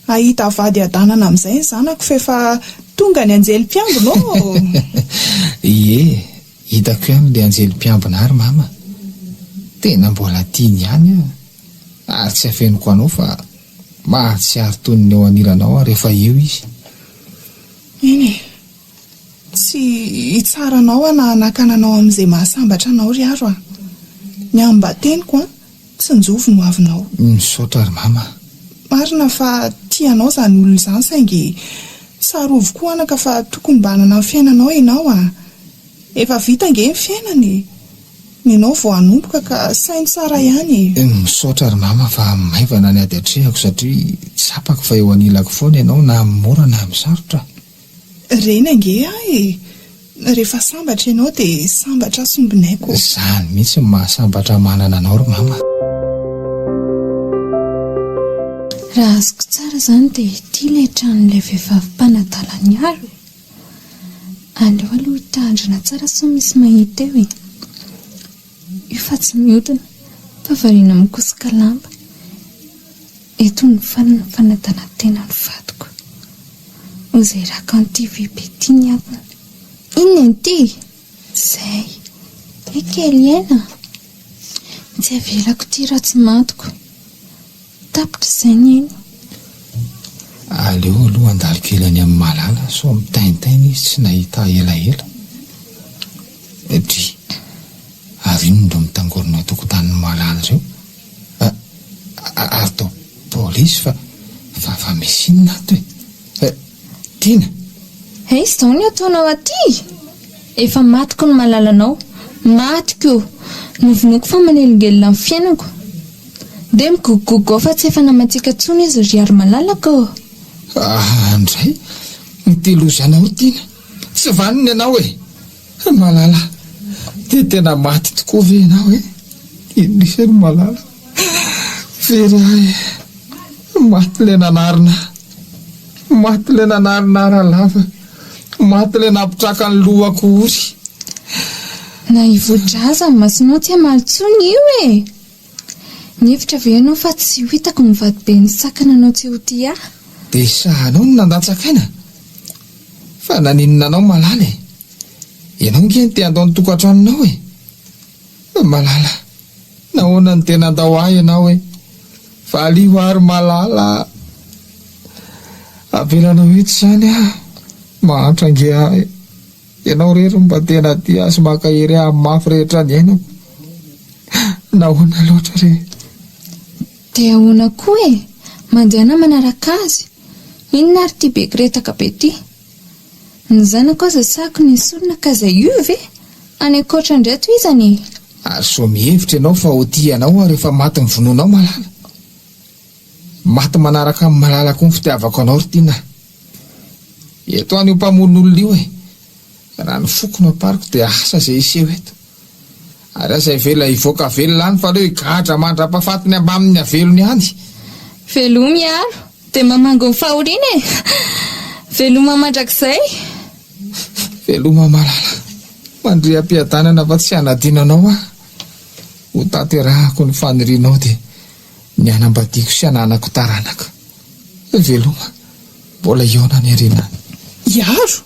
Hahita vady hadanana amin'izay ny zanako f'efa tonga ny anjely mpiambina ô! Ie, hitako ihany ilay anjely mpiambina ary mama. Tena mbola tiany ihany aho. Ary tsy afeniko anao fa mahatsiaro toy ny eo anilanao aho rehefa eo izy. Eny e! Tsy hitsara anao aho na hanakana anao amin'izay mahasambatra anao ry Aro a! Ny amin'ny mba teniko an, tsinjovy ny hoavinao. Misaotra ry mama a! Marina fa tia anao izany olona izany saingy tsarovy koa anaka fa tokony mba hanana ny fiainanao ianao a! Efa vita ange ny fiainana e! Ny anao vao hanomboka ka saino tsara ihany e! Misaotra ry mama fa maivana ny ady atrehako satria tsapako fa eo anilako foana ianao na amin'ny mora na amin'ny sarotra. Reny ange aho e! Rehefa sambatra ianao dia sambatra aho sombinaiko. Izany mihitsy no mahasambatra manana anao ry mama. Raha azoko tsara izany dia ity ilay tranon'ilay vehivavy mpanadala an'i Aro e! Aleo aloha hitandrina tsara sao misy mahita eo e! Io fa tsy mihodina fa variana mikosoka lamba. Eto no farany fanadalan-tena ny vadiko. Ho izay raka an'ity vy be ity ny antony. Inona ity? Izay. He kely aina a! Tsy avelako ity raha tsy matiko. Tapitra izay ny ainy. Aleo aloha handalo kely any amin'i Malala sao mitaintaina izy tsy nahita ahy elaela. Dry, ary inona ireo mitangorona eo an-tokotanin'i Malala ireo? Ary tao polisy fa fa fa misy inona ato e? Tiana! Hey, izao ny ataonao aty? Efa matiko ny malalanao. Matiko! Novonoiko fa manelingelina ny fiainako. Dia migogogogo ao fa tsy efa namantsika intsony izy ry Harimalalako ô! Ah, ndray! Ity lozanao ry Tiana! Tsy vanona ianao e! Malala, dia tena maty tokoa ve ianao e? Indrisy ry Malala, very ahy e! Maty ilay nanarina ahy, maty ilay nanarina ahy Ralava, maty ilay nampitraka ny lohako ory. Na hivoa-drà aza ny masonao tsy hamaly intsony io e! Nihevitra ve ianao fa tsy ho hitako ny vatobe nisakana anao tsy ho tia ahy? Dia sahanao no nandatsaka aina? Fa naninona anao Malala e? Ianao ange no te handao ny tokantranonao e! Malala, nahoana no te nandao ahy ianao e? Valio aho ry Malala a! Avelanao eto izany aho, mahantra ange aho e! Ianao irery no mba tena tia ahy sy mankahery ahy amin'ny mafy rehetra niainako. Nahoana loatra re? Dia ahoana koa e? Mandehana manaraka azy. Inona ary ity be kiretaka be ity? Ny zanako aza sahiko nesorina ka izay io ve? Any ankoatra indray tohizana e! Ary sao mihevitra ianao fa ho tia anao aho rehefa maty ny vonoanao Malala? Maty manaraka amin'i Malala koa ny fitiavako anao ry Tiana a! Eto any io mpamono olona io e! Raha ny foko no ampariko dia asa izay hiseho eto. Ary aza avela hivoaka velona any fa aleo higadra mandra-pahafatiny ambamin'ny avelony any. Veloma i Aro, dia mamangy ny fahoriana e! Veloma mandrakizay! Veloma malala, mandria am-piadanana fa tsy hanadino anao aho. Ho tanterahako ny fanirianao dia ny hanambadiako sy hananako taranaka. Veloma, mbola hihaona any aoriana any. Hiaro?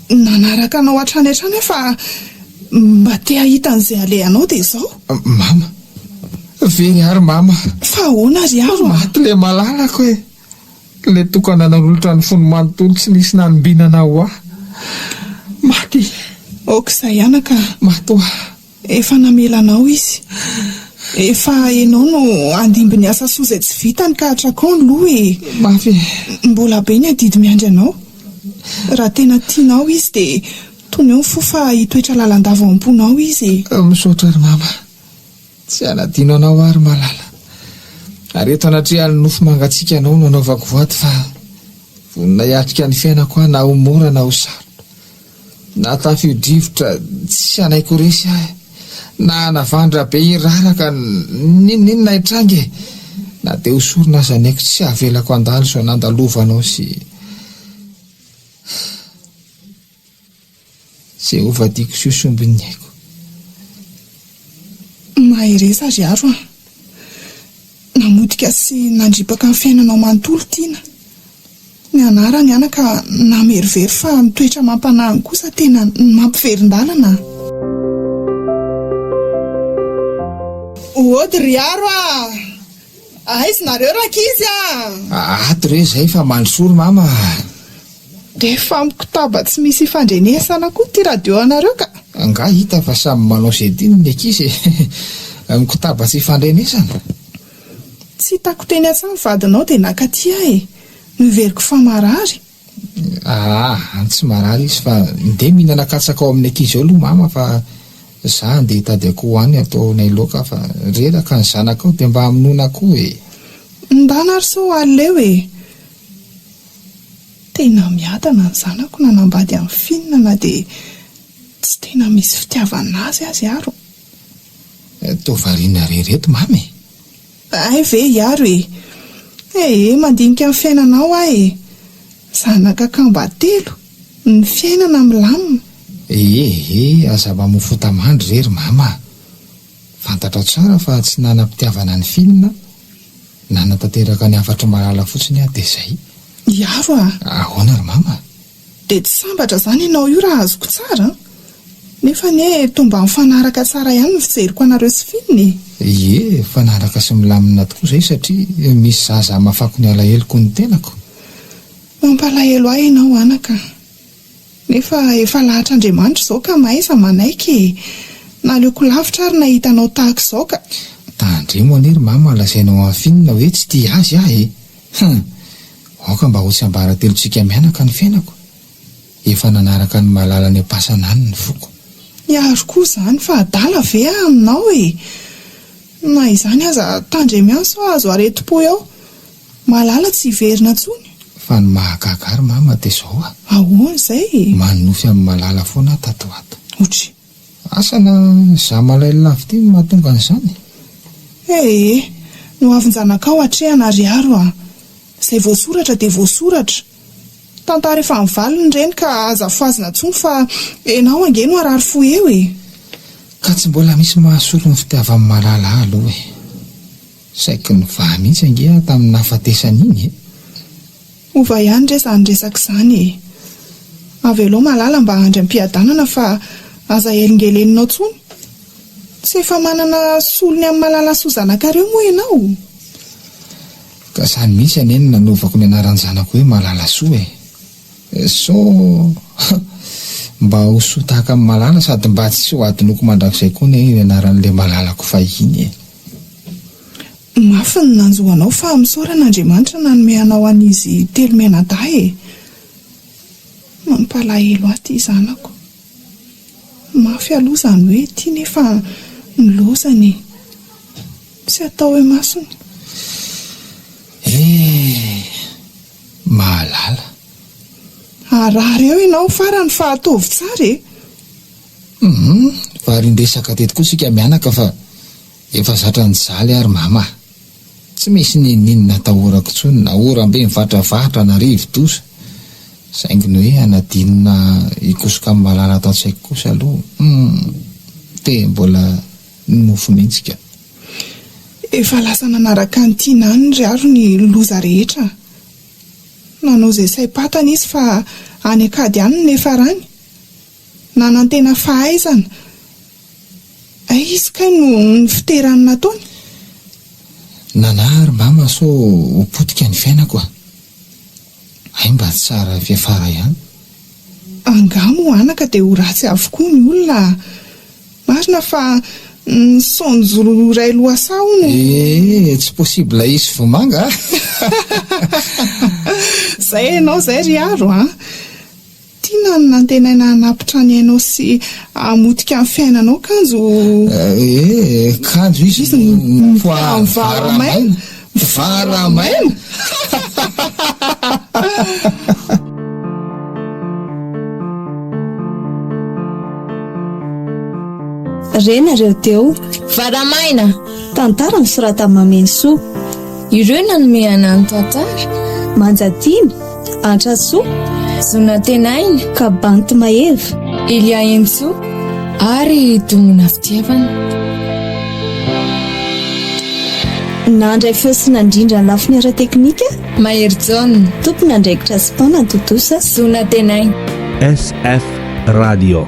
Nanaraka anao hatrany hatrany aho fa mba te hahita an'izay alehanao dia izao. Mama, very aho ry mama. Fa ahoana ry Aro a? Maty ilay malalako e! Ilay tokana nanolotra ny fony manontolo tsy nisy nanombinana ho ahy. Maty. Aoka izay anaka. Maty ho ahy. Efa namela anao izy. Efa enao no handimby ny asa soa izay tsy vitany ka hatrakao ny loha e! Mafy e! Mbola be ny adidy miandry anao. Raha tena tianao izy dia toneo ny fo fa hitoetra lalandava ao am-ponao izy e! Misaotra ry mama. Tsy hanadino anao aho ry malala. Ary eto anatrehan'ny nofo mangatsiaka anao no anaovako voady fa vonona hiatrika ny fiainako aho na ho mora na ho sarotra. Na tafio-drivotra tsy hanaiky ho resy aho e, na hanavandra be hiraraka n'inon'inona hitranga e, na dia ho sorona aza ny aiko tsy havelako handalo izao nandalovanao sy izay ho vadiako sy ho sombin'ny aiko. Mahereza ry Aro a! Namotika. Namotika sy nandripaka ny fiainanao manontolo Tiana. Ny anarany anaka namerivery fa ny toetra amam-panahiny kosa tena mampiverin-dalana a! Ody ry Aro a! Aiza nareo rankizy a! Ato re zay fa mandrosoa ry mama a! Dia efa mikotaba tsy misy ifandrenesana koa ity radio anareo ka! Angaha hita fa samy manao izay tiany ny ankizy e! Mikotaba tsy ifandrenesana. Tsy hitako teny an-tsaha ny vadinao dia nakaty ahy e! Noheveriko fa marary. Aa, tsy marary izy fa ndeha mihinana katsaka ao amin'ny ankizy ao aloha mama fa za andeha hitady akoho any ataonay laoka fa reraka ny zanakao dia mba hamonoana akoho e! Ndana ary sao alina eo e! Tena miadana ny zanako nanambady an'i Fina na dia tsy tena misy fitiavana azy aza i Aro. Toa variana re reto mama e! Hay ve i Aro e! Ee, mandinika ny fiainanao aho e! Zanaka akamba telo, ny fiainana milamina. Ee, aza mamofota-mandry re ry mama a! Fantatrao tsara fa tsy nanam-pitiavana an'i Fina aho. Nanatanteraka ny hafatr'i Malala fotsiny aho dia izay. I Aro a! Ahoana ry mama? Dia tsy sambatra izany ianao io raha azoko tsara an! Nefa anie toa mba mifanaraka tsara ihany ny fijeriko anareo sy Finn e! Ie, mifanaraka sy milamina tokoa izay satria misy zaza hamafako ny alaheloko ny tenako. Mampalahelo ahy ianao anaka a! Nefa efa lahatr'Andriamanitra izao ka mahaiza manaiky e! Naleoko lavitra ary nahita anao tahaka izao ka! Tandremo anie ry mama lazainao an'i Finn hoe tsy tia azy aho e! Hum! Aoka mba ho tsiambaratelontsika mianaka ny fiainako. Efa nanaraka an'i Malala any am-pasana any ny foko. Hiaro koa izany fa adala ve aho aminao e! Na izany aza tandremo ihany sao azo aretim-po eo. Malala tsy hiverina intsony. Fa ny mahagaga ahy ry mama dia izao a! Ahoana izay e? Manonofy amin'i Malala foana aho tato ho ato. Otry. Asa na izaho malahelo lava ity no mahatonga an'izany e! Ee, ny hoavin-janakao atrehana ry Aro a! Izay voasoratra dia voasoratra. Tantara efa mivalona ireny ka aza fohazina intsony fa enao ange no harary fo eo e! Ka tsy mbola misy mahasolo ny fitiavan'i Malala ahy aloha e! Saiky nivaha mihitsy ange aho tamin'ny nahafatesany iny e! Ova ihany re izany resaka izany e! Avelao Malala mba handry am-piadanana fa aza helingeleninao intsony. Tsy efa manana solony amin'i Malalasoa zanakareo moa ianao? Ka izany mihitsy anie no nanovako ny anaran-janako hoe Malalasoa e! Sao mba ho soa tahaka an'i Malala sady mba tsy ho adinoko mandrakizay koa anie ny anaran'ilay malalako fahiny e! Mafy ny nanjo anao fa misaora an'Andriamanitra nanome anao an'izy telo mianadahy e! Mampalahelo ahy ity zanako. Mafy aloha izany hoe ity nefa nilaozany e! Tsy atao imasony. Eh! Mahalala. Harary eo ianao farany fa ataovy tsara e! Hum! Varin-dresaka teto koa isika mianaka fa Efa zatra nijaly aho ry mama a! Tsy misy n'inon'inona atahorako intsony na oram-be mivatravatra na rivo-doza. Saingy ny hoe hanadino na hikosoka amin'i Malala ato an-tsaiko kosa aloha, humm, dia mbola nofy mihitsy ka. Efa lasa nanaraka an'i Tiana any ry Aro ny loza rehetra. Nanao izay saim-patany izy fa any an-kady any no niafarany. Nanantena fahaizana. Hay izy kay no nifiterany nataony. Nanahy ry mama sao ho potika ny fiainako a! Hay mba tsara fiafara ihany. Angaha moa anaka dia ho ratsy avokoa ny olona a! Marina fa ny saonjo iray lohasaha hono. Ee, tsy possible hisy vomanga a! Zay ianao zay ry Aro a! Tiana ny nantenaina hanapitra ny ainao sy hamotika ny fiainanao kanjo. Eh, kanjo izy no mipoahan'ny varamaina. Varamaina! Re nareo teo. Varamaina! Tantara nosoratan'i Mamenosoa. Ireo nanome anà ny tantara. Manjatiana. Antrasoa. Zonantenaina. Kabanty Maeva. Elia Entsoa ary Dongona Fitiavana. Nandray feo sy nandrindra ny lafiny ara-teknika. Mahery Jaona. Tompon'andraikitra sy mpanatontosa. Zo Nantenaina. SF Radio.